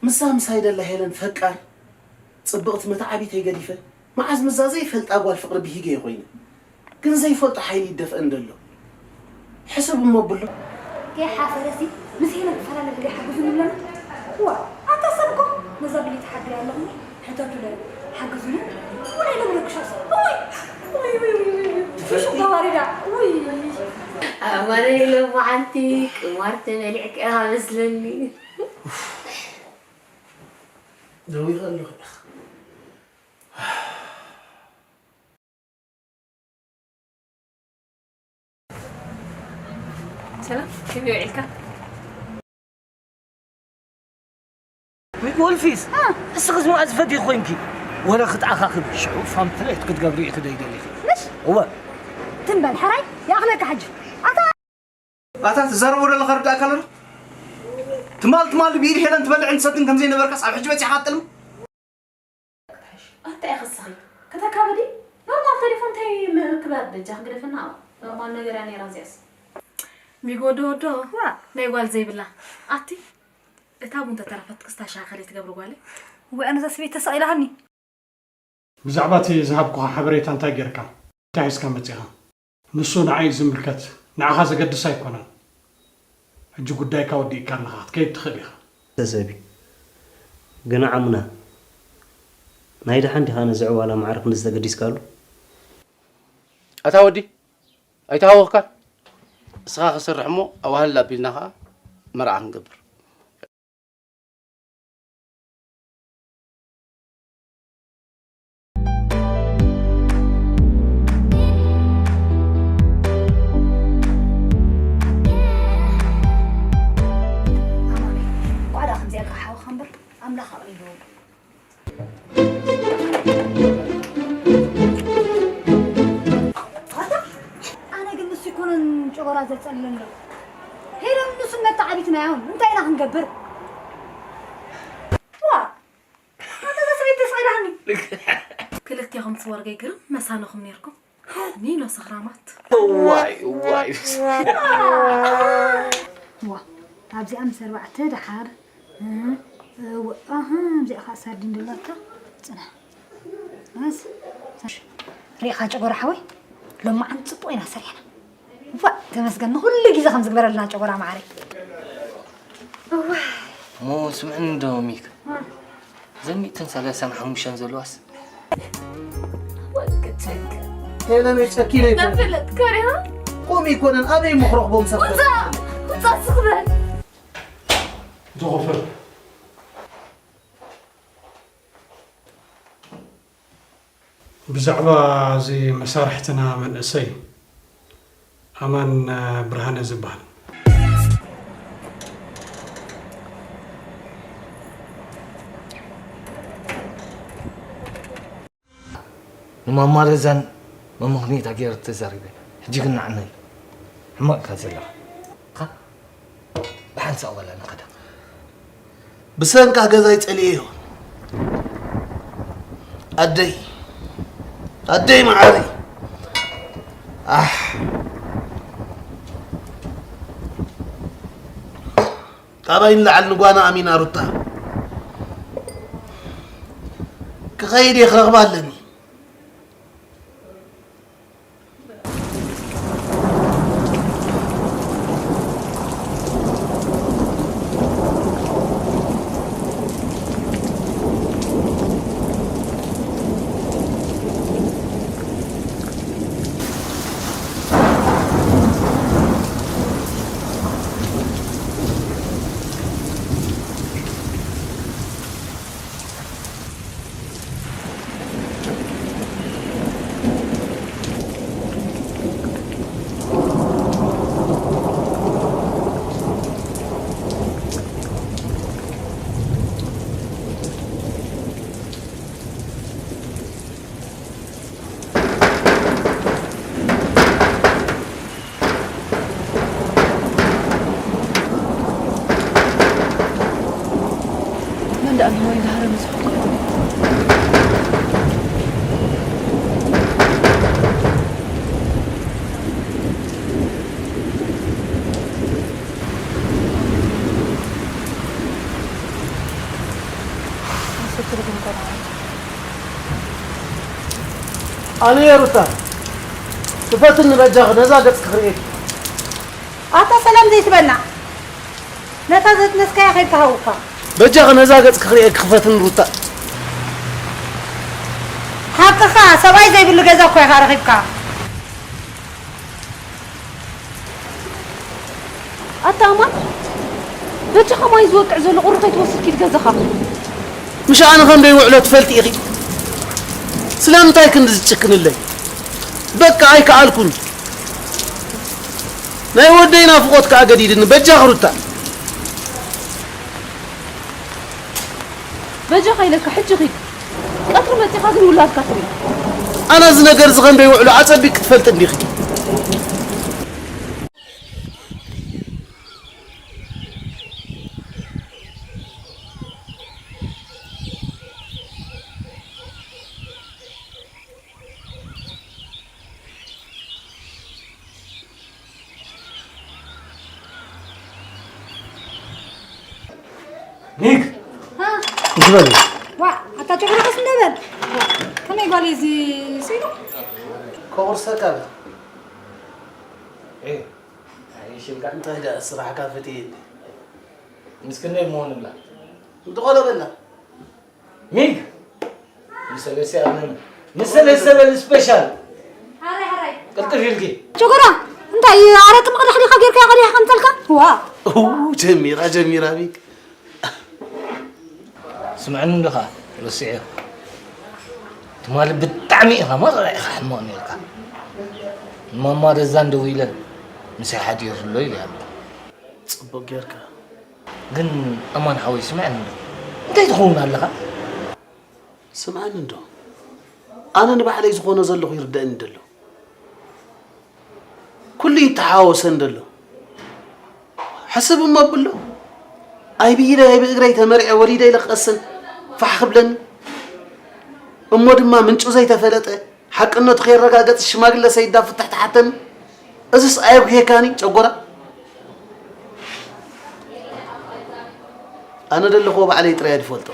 ምሳ ምሳይ ደላ ሄለን ፈቃር ጽብቕቲ መተዓቢተይ ገዲፈ፣ መዓዝ ምዛ ዘይፈልጣ ጓል ፍቕሪ ብሂገ እየ ኮይነ። ግን ዘይፈልጦ ሓይሊ ይደፍአን ደሎ። ሕሰብ እሞ ብሎ። ከይሓፈረሲ ምስ ሄለን ክፈላለ ደሊ ሓግዙ ንብለና። ዋ፣ ኣታ ሰብ እኮ ነዛ ብሊ ተሓቢረ ኣለኹ። ሕተቱ ለ ሓግዙኒ። ወላ ኢሎም ረክሻስ። ወይ፣ ወይ፣ ወይ፣ ወይ፣ ወይ። ትፈልጢ? ሽባ ዋሪዳ። ወይ። ኣማነ ኢሎም መዓንቲ ቅማር ተበሊዕካ ኢኻ መስለኒ። ደዊኸ ኣለኹ ኢኻ። ሰላም፣ ከመይ ውዒልካ? ዊ-፣ ወልፊስ፣ እ። እስኺ እዚ መዓዝ ፈዲኽ ኮይንኪ? ወላ ክትኣኻኽቢ፣ ሽዑ ፋምፕሌት ክትገብሪ ኢኺ ዶ ይደሊኺ? ምሽ? እወ። ትም በል፣ ሕራይ፣ ይኣኽለካ ሕጂ። ኣታ ኣታ ትዛረቦ ዘለኻ ርዳእካ ኣሎ ዶ? ትማል ትማል ብኢድ ሄለን ትበልዕን ትሰትን ከም ዘይነበርካስ ኣብ ሕጂ በጺሕካ ትጥልም? ኣታ ኢኺ እስኺ ከተካብዲ? ኖርማል ቴሌፎን እንታይ ምክባድ በጃ ክግደፈና? ኖርማል ነገር እያ ነይራ እዚኣስ። ሚጎ ወዶ ወዶ ዋ። ናይ ጓል ዘይብላ። ኣቲ እታ ቡን ተተረፈት ክስታ ሻኸሊ ትገብር ጓለይ። ወይ ኣነ እዛ ስበይቲ ተሰቒላሃኒ። ብዛዕባ እቲ ዝሃብኩኻ ሓበሬታ እንታይ ጌርካ? እንታይ ሒዝካ መጺኻ? ንሱ ንዓይ እዩ ዝምልከት፣ ንዓኻ ዘገድስ ኣይኮነን። ሕጂ ጉዳይካ ወዲእካ ኣለኻ፣ ክትከይድ ትኽእል ኢኻ። ተሰቢ፣ ግና ዓሙና፣ ናይ ደሓን ዲኻ ነዚ ዕዋላ ማዕረ ክንድዚ ተገዲስካሉ? ኣታ ወዲ፣ ኣይተሃወኽካን? እስኻ ክሰርሕ እሞ ኣዋህል ኣቢልና ኸኣ መርዓ ክንገብር። ኣማኑኤል፣ እንኳዕ ደኣ ከምዚኣ ኢልካ ሓውኻ እምበር፣ ኣምላኽ ኣቕሊልዎ። ኣታ፣ ኣነ ግን ንሱ ኣይኮነን ጨጎራ ዘጸልለኒ ዘሎ። ሄለን ንሱን መተዓቢትናዮም፣ እንታይ ኢና ክንገብር? ዋ፣ ኣታ እዛ ሰበይቲ ተስቒላኒ። ክልቴኹም ትወርገይ ግርም መሳነኹም ኔርኩም። ኒኖ ሰኽራማት። ዋይ፣ ዋይ። ዋ፣ ኣብዚኣ ምስ ኣርባዕተ ደሓር፣ እ፣ እ፣ ወ-፣ ኣሃ፣ ኣብዚኣ ኸዓ ሳርዲን ደላታ። ጽናሕ። በስ። ሪኢኻ ጨጎራ ሓወይ? ሎማዓንቲ ጽቡቕ ኢና ሰሪሕና። ዋ፣ ተመስገን፣ ንኹሉ ግዜ ከም ዝግበረልና ጨጎራ ማዓረይ። እዋይ። እሞ ስምዕኒ ዶ ሚክ? እ። እዘን ሚእትን ሰላሳን ሓሙሽተን ዘለዋስ? ወልቂ ጨንቀ። ሄለን፣ ጨኪነ ኣይኮነን። ነፍለት ከሪሃ? ቆም ኣይኮነን፣ ኣበይ እሞ ክረኽቦም ሰብ? ውፃእ! ውፃእ ስኽበል! ዝኸፍል። ብዛዕባ እዚ መሳርሕትና መንእሰይ ኣማን ብርሃነ ዝበሃል። ንማማ ረዛን መመኽንይታ ገይረ ተዛሪበ። ሕጂ ግን ንዓና እዩ። ሕማቕ ኢኻ ዘለኻ። ኻ? ብሓንሳእ ዋላ ንኸዳ። ብሰንካ ገዛይ ጸሊኤዮ። ኣደይ፣ ኣደይ መዓረይ። ኣሕ። ካባይ ንላዕሊ ንጓና ኣሚና ሩታ። ክኸይድ እየ፣ ክረኽባ ኣለኒ። መን ደኣ ንወይ ዳህረ ምጽሓፍ? ኣነ እየ ሩታ፣ ክፈትኒ በጃኺ፣ ነዛ ገጽኪ ክርእየኪ። ኣታ ሰላም ዘይትበልና፣ ነታ ዘጥነስካያ ከይድካ ሃውካ። በጃኺ ነዛ ገጽኪ ክርእየኪ ክፈትኒ ሩታ። ሓቅኻ፣ ሰብኣይ ዘይብሉ ገዛ እኮ ኢኻ ረኺብካ። ኣታ ኣማን፣ በጃኻ ማይ ዝወቅዕ ዘሎ ቁሪ ከይትወስድ ኪድ ገዛኻ። ምሽ ኣነ ከም ደይውዕሎ ትፈልጢ ኢኺ። ስለምንታይ ክንዲ ዝጭክንለይ? በቃ ኣይከኣልኩን። ናይ ወደይ ናፍቖት ከኣ ገዲድኒ። በጃኺ ሩታ። በጃኻ ኢለካ ሕጂ ኺድ። ቀትሪ መጺኻ ግን ውላድካ ትርኢ። ኣነ እዚ ነገር እዚ ከም ደይውዕሎ ኣጸቢቅ ክትፈልጢ እንዲኺ። ኒክ! ሃ? እንታይ በል? ዋ፣ ኣታ ጨጉራ ቀስ እንደ በል። ከመይ ጓል እዚ ስኢኑ? ክቑርሰካ በል። ኤ፣ ኣይሽልካ። እንታይ ደኣ ስራሕካ ፈትየ እንዴ? ምስ ክንደይ ምሆን እብላ? እንተኾነ በላ። ሚግ! ንሰለስተ ኣነን፣ ንሰለስተ በል ስፔሻል። ሃራይ፣ ሃራይ። ቅልጥፍ ኢልኪ። ጨጎራ፣ እንታይ ኣረቂ መቕዳሕ ዲኻ ጌርካ ቀዲሕካ ከምጸልካ? ዋ። ኡ፣ ጀሚራ፣ ጀሚራ ሚግ። ስምዐኒ እንዶ ኸኣ፣ ረሲዐ። ትማሊ ብጣዕሚ ኢኻ መቕረ ኢኻ ሕማቕ ነይርካ። ንማማ ረዛን ደዊለን፣ ምሳይ ሓዲሩ ኣሎ ኢለያ ኣሎ። ጽቡቕ ጌርካ። ግን ኣማን ሓወይ ስምዐኒ እንዶ። እንታይ ትኸውን ኣለኻ? ስምዓኒ እንዶ። ኣነ ንባዕለይ ዝኾኖ ዘለኹ ይርደእኒ ደሎ። ኩሉ ይተሓዋወሰን ደሎ። ሕስብ እሞ ኣብሎ። ኣይ ብኢደይ ኣይ ብእግረይ ተመሪዐ ወሊደ ኢለ ክቐስን ፋሕ ክብለኒ። እሞ ድማ ምንጩ ዘይተፈለጠ ሓቅነቱ ከየረጋገጽ ሽማግለ ሰይዳ ፍትሕ ትሓተኒ። እዝስ ኣየጉሄካን እዩ ጨጎራ? ኣነ ደለኹዎ ባዕለይ ጥራይ እየ ዝፈልጦ።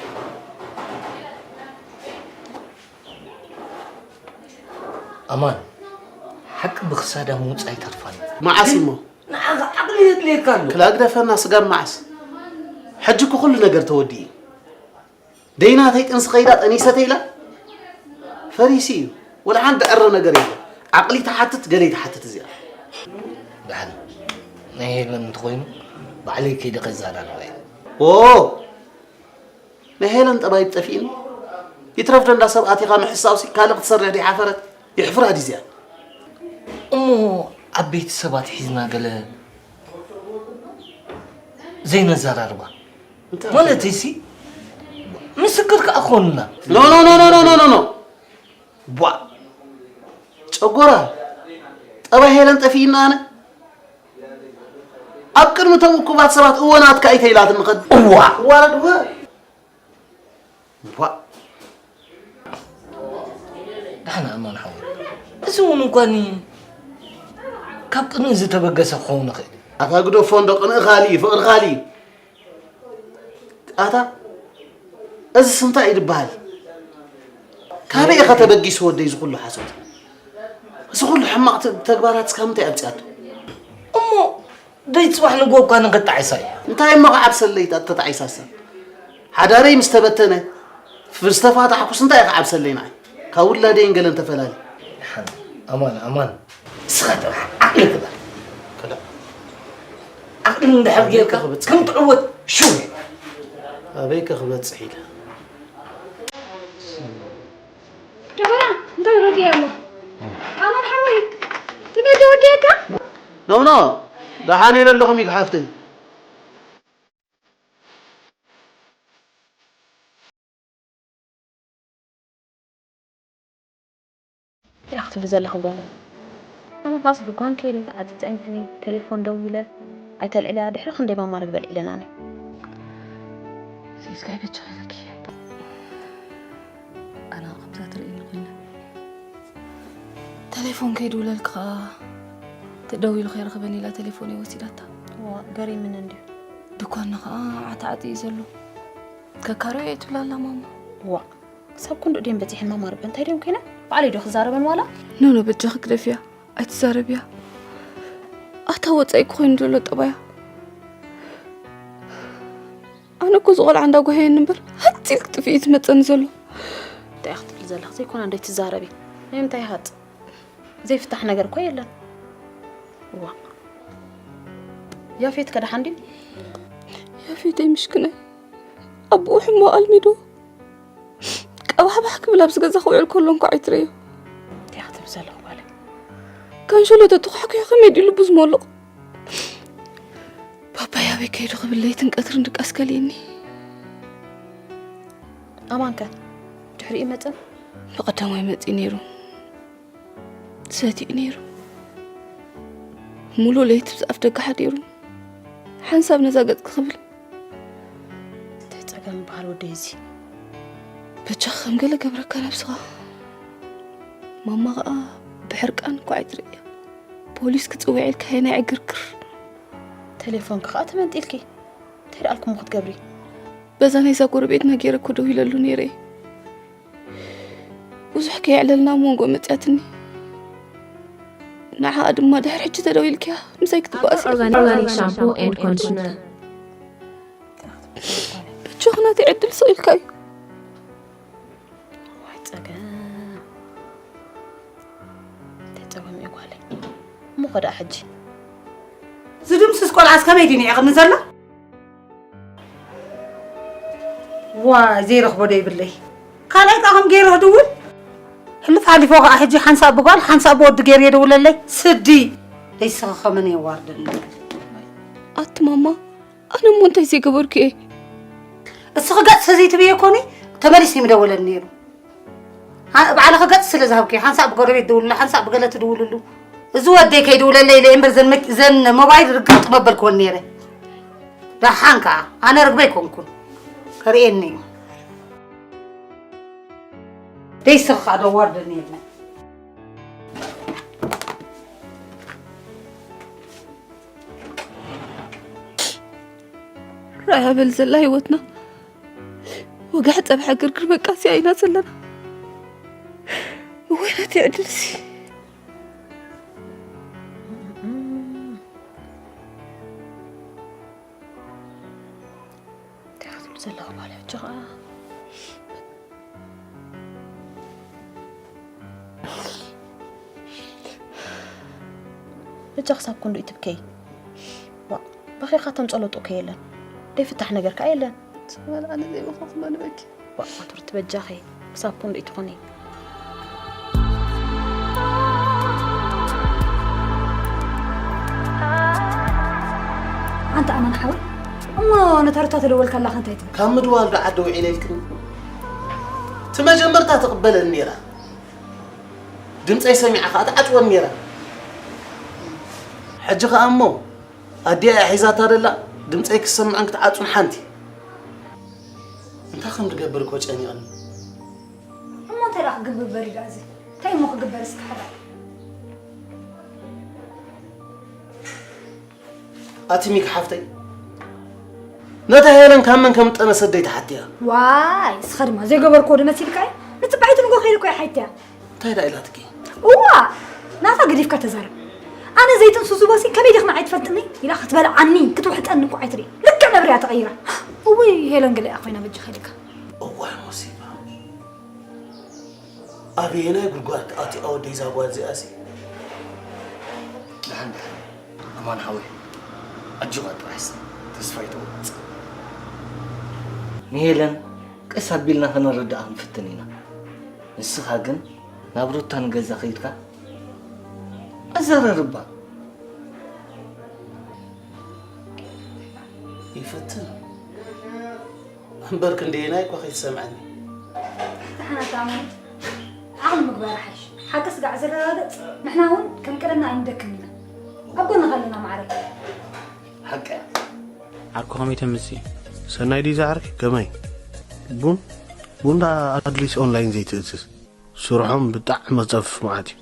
ኣማን፣ ሓቂ ብኽሳዳ ምውጻእ ኣይተርፋን እዩ። መዓስ እሞ? ንዓኻ ዓቕሊ የድልየካ ኣሎ። ክላ ግደፈና ስጋብ መዓስ? ሕጂ እኮ ኩሉ ነገር ተወዲኡ እዩ። ደይናተይ ጥንሲ ከይዳ ጠኒሰ ተይላ? ፈሪሲ እዩ። ወላ ሓንቲ ዕረ ነገር የለን። ዓቕሊ ትሓትት፣ ገለ ይትሓትት እዚኣ። ደሓን፣ ናይ ሄለን እንተኾይኑ ባዕለይ ከይደ ከዛራርባ እየ። ኦ! ናይ ሄለን ጠባይ ጠፊእኒ። ይትረፍ ደንዳ ሰብ ኣቲኻ ምሕሳውሲ ካልእ ክትሰርሕ ድሓፈረት? ይሕፍራ ድዚኣ። እሞ ዓበይቲ ሰባት ሒዝና ገለ ዘይነዘራርባ? እንታይ? ማለተይሲ ምስክር ከኣ ክኾኑና። ኖ፣ ኖ፣ ኖ። ቧ! ጨጎራ! ጠባይ ሄለን ጠፊእና ኣነ። ኣብ ቅድሚ እቶም እኩባት ሰባት እወ ናትካ እዩ ተይላትኒ ኸድ-፣ እዋ! ዋረድ ወ-፣ ቧ! ደሓን ኣማን ሓወይ። እዚ እውን እንኳን ካብ ቅንኢ ዝተበገሰ ክኸውን ይኽእል። ኣታ ግደፎ እንዶ ቅንኢ ካልእ እዩ፣ ፍቕሪ ካልእ እዩ። ኣታ፣ እዝስ እንታይ እዩ ዝበሃል? ካበይ ኢኻ ተበጊሱ ወደይ እዚ ኩሉ ሓሶት? እዚ ኩሉ ሕማቕ ተ-፣ ተግባራት እስካብ ምንታይ ኣብጺኣቶ? እሞ ደይ ጽባሕ ንግሆ እኳ ንኽጣዕሳ እዩ። እንታይ እሞ ክዓብሰለይ እታ ተጣዒሳሳ? ሓዳረይ ምስ ተበተነ፣ ምስ ተፋታሕኩስ እንታይ ክዓብሰለይ ንዓይ? ካብ ውላደይን ገለን ተፈላሊ። ደሓን፣ ኣማን፣ ኣማን። ንስኻ ጥራሕ ዓቕሊ ግበር። ከላ። ዓቕሊ እንድሕር ጌርካ ኣበይ ክበጽሕ? ከም ትዕወት ሽው። ኣበይ ከ ክበጽሕ ኢለ? ጀበና፣ እንታይ ረዲያ ኣሎ? ኣማን ሓወይ፣ ትበዲ ወዲያካ? ኖ፣ ኖ፣ ደሓን ኢለ ኣለኹም ኢግ ሓፍተይ። እንታይ ክትብሊ ዘለኺ ጓል? ኣነ ኻስ ድኳን ከይደ፣ ኣትጸንሕኒ፣ ቴሌፎን ደዊለ፣ ኣይተልዕልያ፣ ድሕሪ ክንደይ ማማ ንግበር ኢለናኒ። ሴስካ ይበጃ ኢለኪ። ኣነ ከምዛ ትርእይኒ ኮይነ። ቴሌፎን ከይድውለልኪ ኸኣ፣ ተደዊሉ ከይረኸበኒ ኢላ ቴሌፎነይ ወሲዳታ። ዋ፣ ገሪምኒ እንድዩ። ድኳንና ኸኣ ዓትዓጽዩ እዩ ዘሎ። ከካርዮ እየ ትብላ ኣላ ማማ። ዋ፣ ክሳብ ክንድኡ ድየን በጺሐን ማማ ርበ እንታይ ድዮም ኮይነን? ባዕለይ ዶ ክዛረበን ዋላ? ኖ ኖ በጃኺ ግደፍያ ኣይትዛረብያ። ኣታ ወፃኢ ክኮይኑ ዘሎ ጠባያ። ኣነ እኮ ዝቆልዓ እንዳጓየኒ እምበር ሃፂል ክጥፍኢ ዝመፀኒ ዘሎ። እንታይ ክትብል ዘለኽ ዘይኮነ እንደ ትዛረቢ ናይ ምንታይ ሃፅ? ዘይፍታሕ ነገር እኮ የለን። ዋ ያፌት ከደሓ እንዲ ያፌተይ ምሽክነይ ኣቦኡ ሕሞ ኣልሚዶ ቀባሕባሕ ክብል ኣብዚ ገዛ ክውዕል ከሎ እንኳ ኣይትረዮ። እንታይ ክትብል ዘለኹ ጓለ? ካንሸሎ ተተኳሕኩሑ ከመይ ድዩ ልቡ ዝመልቕ? ባባይ ኣበይ ከይዱ ክብል ለይትን ቀትርን ድቃስ ከልእኒ። ኣማንከ ድሕሪኡ መፅን? ብቐዳማይ መፂኡ ነይሩ። ሰቲኡ ነይሩ። ሙሉእ ለይቲ ብዛፍ ደገ ሓዲሩ ሓንሳብ ነዛ ገጽ ክኽብል እንታይ ጸገም በሃል ወደይ እዚ በጃ ከም ገለ ገብረካ ነብስኻ። ማማ ኸኣ ብሕርቃን እኳ ኣይትርእያ። ፖሊስ ክጽውዕ ኢልካ ናይ ዕግርግር። ቴሌፎንኪ ኸኣ ተመንጢልኪ እንታይ ደኣልኩሞ ክትገብሪ? በዛ ናይዛ ጎረቤትና ገይረ እኮ ደው ኢለሉ ነይረ። ብዙሕ ከየዕለልና ኣብ መንጎ መፅያትኒ። ንዓኣ ድማ ድሕሪ ሕጂ ተደዊልክያ ምሳይ ክትበኣሲ ኢኺ። Organic shampoo and conditioner. በጃኺ ናተይ ዕድል ስቕ ኢልካ እዩ። ዋይ ጸገም እንታይ ጸገም እዩ ጓለይ። እሞ ኸ ደኣ ሕጂ ዝድምስስ ቆልዓስ ከመይ ድዩ ንዒቕኒ ዘሎ? ዋይ ዘይረኽቦ ዶ ይብለይ ካልኣይ ጣ ከም ገይረ ክድውል ሕልፍ ሓሊፎ ከዓ ሕጂ ሓንሳእ ብጓል ሓንሳእ ብወዲ ገይሩ የደውለለይ ስዲ ደይስኻ ከመን የዋርደኒ ኣቲ ማማ ኣነ እሞ እንታይ ዘይገበርኩ እየ? እስኺ ገጽ ተዘይትብየ ኮኒ ተመሊስ ይምደወለኒ ነይሩ ባዕልኺ ገጽ ስለ ዝሃብኪ ሓንሳእ ብጎረቤት ድውልሉ ሓንሳእ ብገለ ትድውልሉ እዚ ወደይ ከይድውለለይ ኢለ እምበር ዘን መክ- ዘን ሞባይል ርግጥ መበልክወን ነይረ ደሓን ከዓ ኣነ ርግበ ኣይኮንኩን ከርእየኒ እዩ ደይስኺ ከዓ ደዋርደኒ የለን ራያ በል ዘላ ህይወትና ወጋሕ ፀብሐ ግርግር በቃ ሲያ ኢና ዘለና እወይ ነቲ ዕድልሲ እንታይ ክትብሉ ዘለኹ ማለት ሕጂ ኸዓ በጃ ክሳብ ክንዱ ይትብከይ ዋ በኺኻ ተምፀለጡ ከ የለን ደይፍታሕ ነገር ከ የለን ሰበል ኣነ ዘይበኸኹ መንበኪ ዋ ኣቱርቲ በጃኺ ክሳብ ክንዱ ይትኾኒ ኣንተ ኣማን ሓወይ እሞ ነታ ሩታ ተደወልካላ ከ እንታይ ትብል ካብ ምድዋል ዶ ዓዲ ውዒለ ኢልክኒ እቲ መጀመርታ ትቕበለኒ ነይራ ድምፀይ ሰሚዓ ከዓ ትዓፅወኒ ነይራ ሕጂ ከዓ እሞ ኣዲኣ እያ ሒዛታ ደላ ድምፀይ ክትሰምዕን ክትዓፁን ሓንቲ እንታይ ከም ዝገብር እኮ ጨኒቕኒ እሞ እንታይ ደኣ ክግብር በሪዳ እዚ እንታይ እሞ ክግበር እስኪ ሓዳር ኣቲ ሚኪ ሓፍተይ ነታ ሄለን ካብ መን ከም ጠነሰት ደይትሓትያ ዋይ እስኻ ድማ ዘይገበርክዎ ዶ መሲልካ እዩ ንፅባሒቱ ንጎ ከይደ እኮ ይሓይትያ እንታይ ደኣ ኢላትኪ እዋ ናታ ገዲፍካ ተዛረብ ኣነ ዘይጥንሱ ዝቦሲ ከመይ ዲኽና ኣይትፈልጥኒ ኢላ ክትበልዓኒ ክትውሕጠኒ እኮ ኣይትርኢ ልክዕ ነብሪ እያ ተቐይራ እውይ ሄለን ገለ እያ ኮይና በጃ ከሊካ እዋይ ሙሲባ ኣበየናይ ጉድጓድ ኣቲኣ ወደይ እዛ ጓል እዚኣሲ ደሓን ደሓን ኣማን ሓወይ ኣጆኻ ጥራሕስ ተስፋ ይተወፅ ንሄለን ቀስ ኣቢልና ከነረድኣ ክንፍትን ኢና ንስኻ ግን ናብ ሩታ ንገዛ ከይድካ ኣዘራርባ ይፈትን እምበር ክንደየናይ እኳ ከይትሰምዐኒ። ደሓና ተኣማኒት ዓቕሊ ምግባር ሓይሽ። ሓቂ ስጋዕ ዝረጋገጽ ንሕና እውን ከም ቀደምና ኣይንደክም ኢና። ኣብ ጎንኻ ኣለና ማዕረይ። ሓቂ እያ። ዓርኩ ከመይ ተምሲ? ሰናይ ድዩ ዝዓርኪ? ከመይ? ቡን ቡን ደኣ ኣድሊስ ኦንላይን ዘይትእዝዝ። ስርሖም ብጣዕሚ ጸፍፍ መዓት እዩ።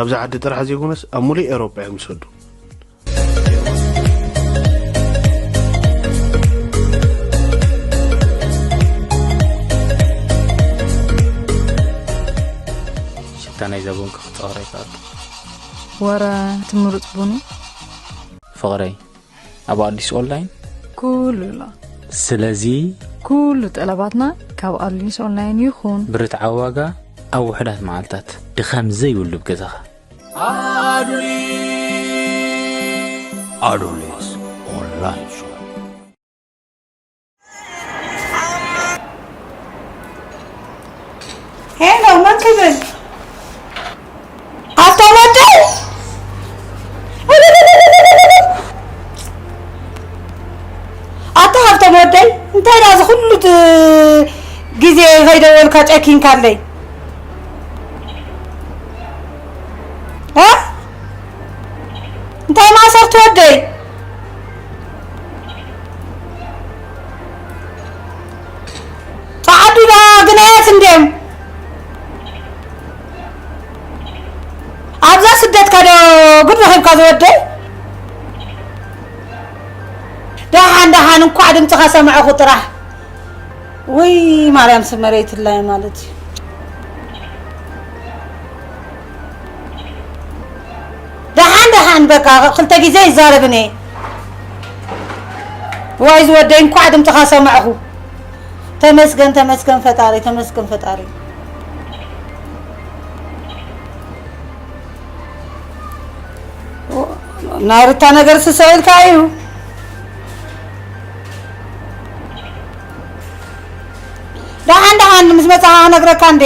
ኣብዚ ዓዲ ጥራሕ ዘይኮነስ ኣብ ሙሉእ ኤውሮጳ እዮም ዝሰዱ። ወረ ትምሩጽ ቡኑ። ፍቕረይ ኣብ ኣዲስ ኦንላይን ኩሉ ኣሎ። ስለዚ ኩሉ ጠለባትና ካብ ኣዲስ ኦንላይን ይኹን። ብርትዓዊ ዋጋ ኣብ ውሑዳት መዓልታት። ድኻም ዘይብሉ ኣብ ገዛኻ። ኣዱሊስ ኦንላይን ሾፕ። ሄሎ፣ መን ክብል? ኣታ ወደይ? ኣታ ሃብቶም ወደይ፣ እንታይ ደኣ እዚ ኩሉ ት-፣ ግዜ ከይደወልካ ጨኪንካለይ? እ? እንታይ ማእሰርቲ ወደይ? ጸዓዱ ዳ ግናያት እንድዮም። ኣብዛ ስደትካ ዶ ጉድ ረኺብካ ዝወደይ? ደሓን ደሓን እንኳዕ ድምፅኻ ሰማዕኹ ጥራሕ። ውይ ማርያም ስመረይትላይ ማለት እዩ። ደሓን ደሓን በቃ ክልተ ግዜ ይዛረብን እየ። ዋይ ዝወደይ እንኳዕ ድምፅኻ ሰማዕኹ። ተመስገን ተመስገን ፈጣሪ ተመስገን ፈጣሪ። ናይ ሩታ ነገር ስሰው ኢልካ እዩ። ደሓን ደሓን ምስ መጻኻ ክነግረካ እንዴ።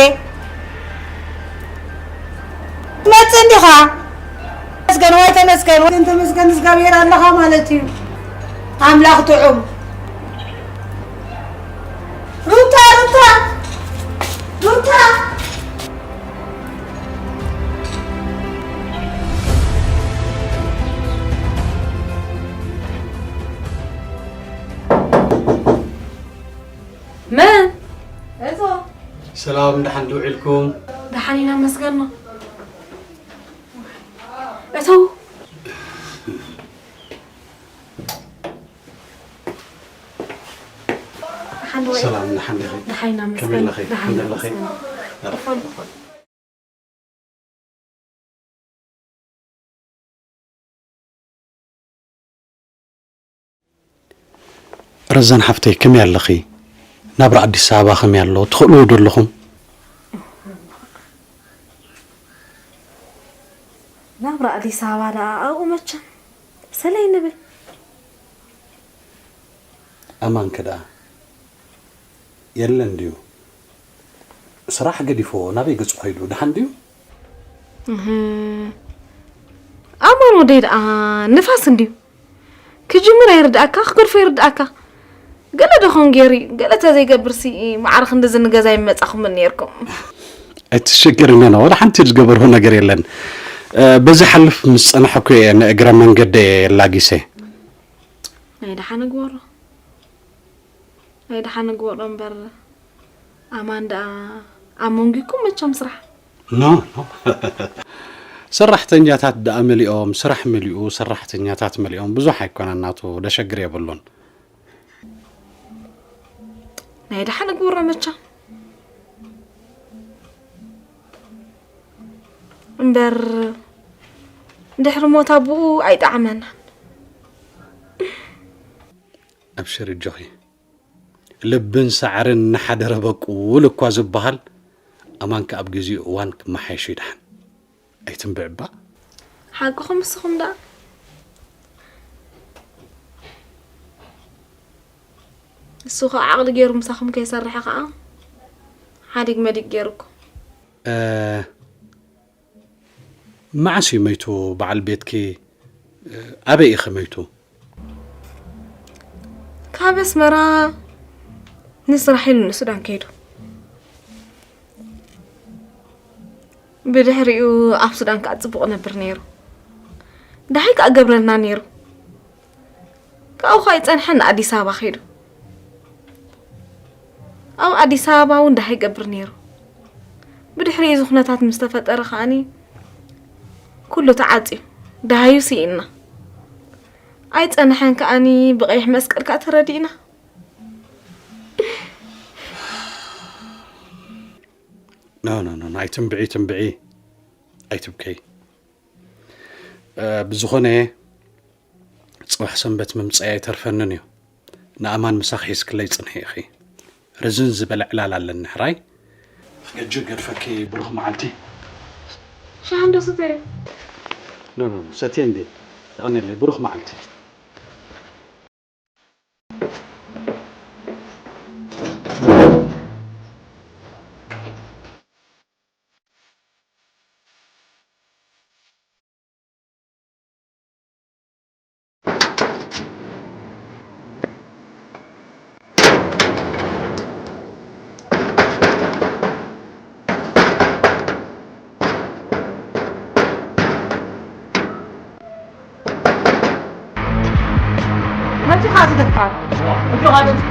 ትመጽእ እንዲኻ። ተመስገን ወይ ተመስገን ወይ ተመስገን እግዚኣብሔር ኣለኻ ማለት እዩ። ኣምላኽ ጥዑም። ሩታ ሩታ ሩታ መን? እቶ ሰላም፣ ደሓን ዶ ውዒልኩም? ደሓን ኢና መስገን ነው። እተው። ደሓን ዶ ውዒልኩም? ሰላም፣ ደሓን ዲኺ? ደሓን ኢና ከመይ መስገን። ኣለኺ? ደሓን ኢና ከመይ ኣለኺ? መስገን። ክፈል ክፈል። ረዛን ሓፍተይ ከመይ ኣለኺ? ናብራ ኣዲስ ኣበባ ከመይ ኣሎ? ትኽእልዎ ዶ ኣለኹም? ናብራ ኣዲስ ኣበባ ደኣ ኣብኡ መቸም ሰለይ ንብል። ኣማንከ ደኣ የለን ድዩ? ስራሕ ገዲፍዎ ናበይ ገጹ ከይዱ? ደሓን ድዩ? እህ። ኣማን ወደይ ደኣ ንፋስ እንድዩ። ክጅምር ኣይርድኣካ፣ ክገድፎ ይርድኣካ። ገለ ዶ ኾን ገይሩ እዩ? ገለ ተዘይገብርሲ ማዕረ ክንድዚ ንገዛ ኣይመጻኹምን ነይርኩም። ኣይትሸገርኒ፣ ኣነ ዋላ ሓንቲ ዝገበርኩ ነገር የለን። እ፣ በዚ ሓልፍ ምስ ጸናሕኩ እየ ንእግረ መንገደይ ኣላጊሰ። ናይ ደሓን ግበሮ። ናይ ደሓን ግበሮ እምበር ኣማን ደኣ ኣብ መንጉኩም መቸም ስራሕ። ኖ፣ ኖ። ሰራሕተኛታት ደኣ መሊኦም፣ ስራሕ መሊኡ፣ ሰራሕተኛታት መሊኦም፣ ብዙሕ ኣይኮነን ናቱ፣ ደሸግር የብሉን። ናይ ደሓን ግበሮ መቸም። እምበር ድሕሪ ሞት ኣቦኡ ኣይጠዓመናን። ኣብሽር እጆኺ። ልብን ሳዕርን እናሓደረ በቁል እኳ ዝበሃል፣ ኣማን ከኣ ኣብ ግዚኡ እዋን ክመሓየሽ ይድሓን። ኣይትንብዕባ። ሓቅኹም ንስኹም ደኣ። እሱ ኸኣ ዓቕሊ ገይሩ ምሳኹም ከይሰርሐ ኸኣ ሓዲግ መዲግ ገይሩኩም። እ፣ መዓስ እዩ መይቱ በዓል ቤትኪ? ኣበይ ኢኺ መይቱ? ካብ ኣስመራ ንስራሕ ኢሉ ንሱዳን ከይዱ። ብድሕሪኡ ኣብ ሱዳን ከኣ ጽቡቕ ነብር ነይሩ። ደሃይ ከኣ ገብረልና ነይሩ። ካብኡ ከኣ ኣይጸንሐን ንኣዲስ ኣበባ ከይዱ። ኣብ ኣዲስ ኣበባ እውን ደሃይ ገብር ነይሩ። ብድሕሪኡ እዚ ኩነታት ምስ ተፈጠረ ከኣኒ ኩሉ ተዓጽዩ፣ ደሃዩ ስኢንና። ኣይጸንሐን ከኣኒ ብቐይሕ መስቀል ከኣ ተረዲእና። ኖ፣ ኖ፣ ኖ፣ ኖ፣ ኣይትንብዒ፣ ትንብዒ። ኣይትብከይ። ብዝኾነ፣ ጽባሕ ሰንበት ምምጻይ ኣይተርፈንን እዩ። ንኣማን ምሳኺ ሒዝክለይ ጽንሒ ኢኺ። ርዝን ዝበለ ዕላል ኣለኒ፣ ሕራይ? ክገጅ ገድፈኪ፣ ብሩኽ መዓልቲ። ሻሂ እንዶ ሰተየ። ኖ፣ ኖ፣ ኖ፣ ሰትየ እንዴ? የቐንየለይ፣ ብሩኽ መዓልቲ። መጺኻ ዝደፋር እጆኻ ደስ